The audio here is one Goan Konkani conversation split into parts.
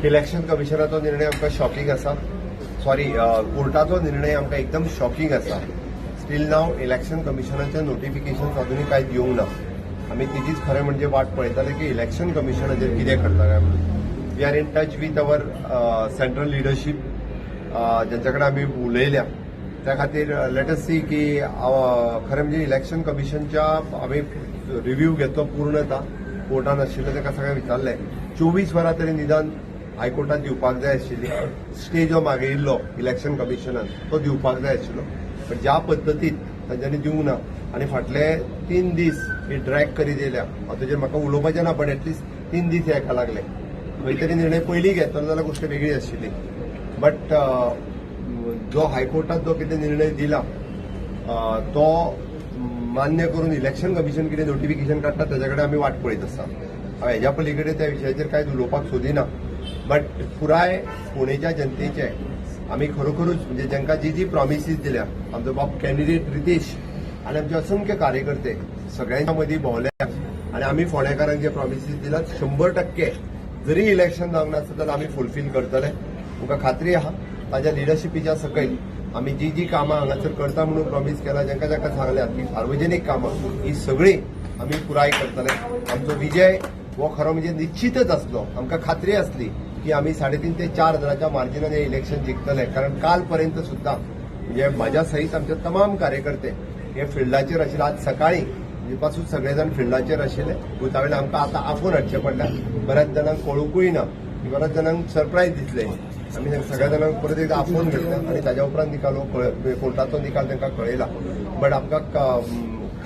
इलेक्शन कमिशनाचो निर्णय आमकां शॉकिंग आसा. सॉरी, कोर्टाचो निर्णय आमकां एकदम शॉकिंग आसा. स्टील नाव इलेक्शन कमिशनाचें नोटिफिकेशन अजुनूय कांय दिवंक ना. आमी तेजीच खरें म्हणजे वाट पळयताले की इलेक्शन कमिशनाचेर कितें करता काय म्हणून. We are in touch with our central leadership, ज्यांच्या कडेन आमी उलयल्या. त्या खातीर let us सी की खरें म्हणजे इलेक्शन कमिशनच्या आमी रिव्ह्यू घेतलो पूर्णता. कोर्टान आशिल्लें ताका सगळें विचारलें. 24 वरां तरी निदान हायकोर्टात दिवपाक जाय आशिल्ली. स्टे जो मागयिल्लो इलेक्शन कमिशनान तो दिवपाक जाय आशिल्लो, पण ज्या पद्दतीत तांच्यांनी दिवंक ना आनी फाटले 3 दीस ही ड्रॅग करीत येयल्या. हांव तेजेर म्हाका उलोवपाचें ना, पण एटलिस्ट 3 दीस हेका लागले. खंय तरी निर्णय पयलीं घेतलो जाल्यार गोश्ट वेगळी आशिल्ली. बट जो हायकोर्टात जो कितें निर्णय दिला तो मान्य करून इलेक्शन कमिशन कितें नोटिफिकेशन काडटा ताच्या कडेन आमी वाट पळयत आसा. हांव हेज्या पलीकडे त्या विशयाचेर कांयच उलोवपाक सोदिना. बट पुराय फोंडेच्या जनतेचे आमी खरोखरूच म्हणजे जांकां जी जी प्रॉमिसीस दिल्या, आमचो बाब कॅन्डिडेट रितेश आनी आमचे असंख्य कार्यकर्ते सगळ्यांच्या मदीं भोंवल्या आनी आमी फोंडेकारांक जे प्रॉमिसीस दिल्यात, 100% जरी इलेक्शन जावंक नासत जाल्यार आमी फुलफील करतले. तुमकां खात्री आहा, ताज्या लिडरशिपीच्या सकयल आमी जी जी कामां हांगासर करता म्हणून प्रॉमीस केला, जांकां जांकां सांगल्या ती सार्वजनीक कामां, ही सगळीं आमी पुराय करतले. आमचो विजय हो खरो म्हणजे निश्चितच आसलो. आमकां खात्री आसली की आमी 3.5 ते 4 हजाराच्या मार्जिनान हे इलेक्शन जिखतले, कारण काल पर्यंत सुद्दां म्हणजे म्हाज्या सहित आमचे तमाम कार्यकर्ते हे फिल्डाचेर आशिल्ले. आज सकाळी म्हणजे पासून सगळे जाण फिल्डाचेर आशिल्ले. बुथावेल्यान आमकां आतां आफोवन हाडचें पडल्या. बऱ्याच जाणांक कळुंकूय ना, बऱ्याच जाणांक सरप्रायज दिसले. आमी सगळ्या जाणांक परत एकदा आफोवन घेतले आनी ताज्या उपरांत निकाल हो कोर्टाचो निकाल तांकां कळयला. बट आमकां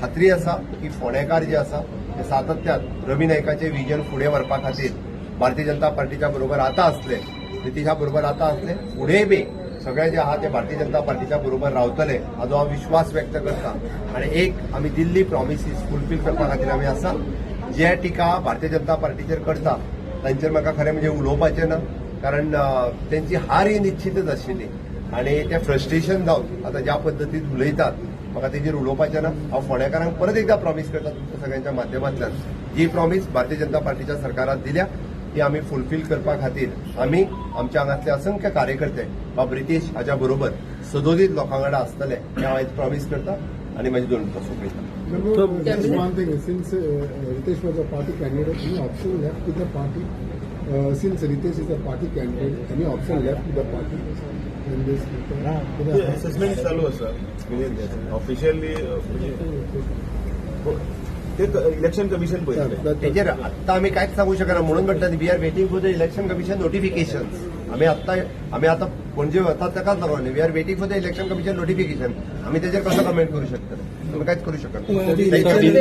खात्री आसा की फोंडेकार जे आसा ते सातत्यान रवी नायकाचें विजन फुडें व्हरपा खातीर भारतीय जनता पार्टीच्या बरोबर आतां आसले, नितीशा बरोबर आतां आसले, फुडें बी सगळे जे आहा ते भारतीय जनता पार्टीच्या बरोबर रावतले हाजो हांव विश्वास व्यक्त करता. आनी एक आमी दिल्ली प्रॉमिसीस फुलफील करपा खातीर आमी आसा. जे टिका भारतीय जनता पार्टीचेर करता तांचेर म्हाका खरें म्हणजे उलोवपाचें ना, कारण तेंची हार ही निश्चितच आशिल्ली आनी ते फ्रस्ट्रेशन जावन आतां ज्या पद्दतीन उलयतात, म्हाका तेजेर उलोवपाचें ना. हांव फोंडेकारांक परत एकदा प्रॉमीस करता तुमच्या सगळ्यांच्या माध्यमांतल्यान, जी प्रॉमीस भारतीय जनता पार्टीच्या सरकारान दिल्या ती आमी फुलफील करपा खातीर आमी आमच्या हांगातले असंख्य कार्यकर्ते बाब रितेश हाच्या बरोबर सदोदीत लोकां वांगडा आसतले हें हांव आयज प्रॉमीस करता आनी म्हाजी दोन मिनटां सोंपयता. No, just one thing. Since Ritesh was a party candidate, any option left with the party? Since Ritesh is a party candidate, any option left with the party in this? Assessment चालू आसा. ऑफिशियली म्हणजे ते इलेक्शन कमिशन पळयतले. तेजेर आत्ता आमी कांयच सांगू शकना. म्हणून म्हटलं, we are waiting for the Election Commission notification. आमी आतां पणजे वतात ताकाच लागून we are waiting for the Election Commission notification. आमी तेजेर कसो कमेंट करू शकतले? आमी कांयच करू शकना.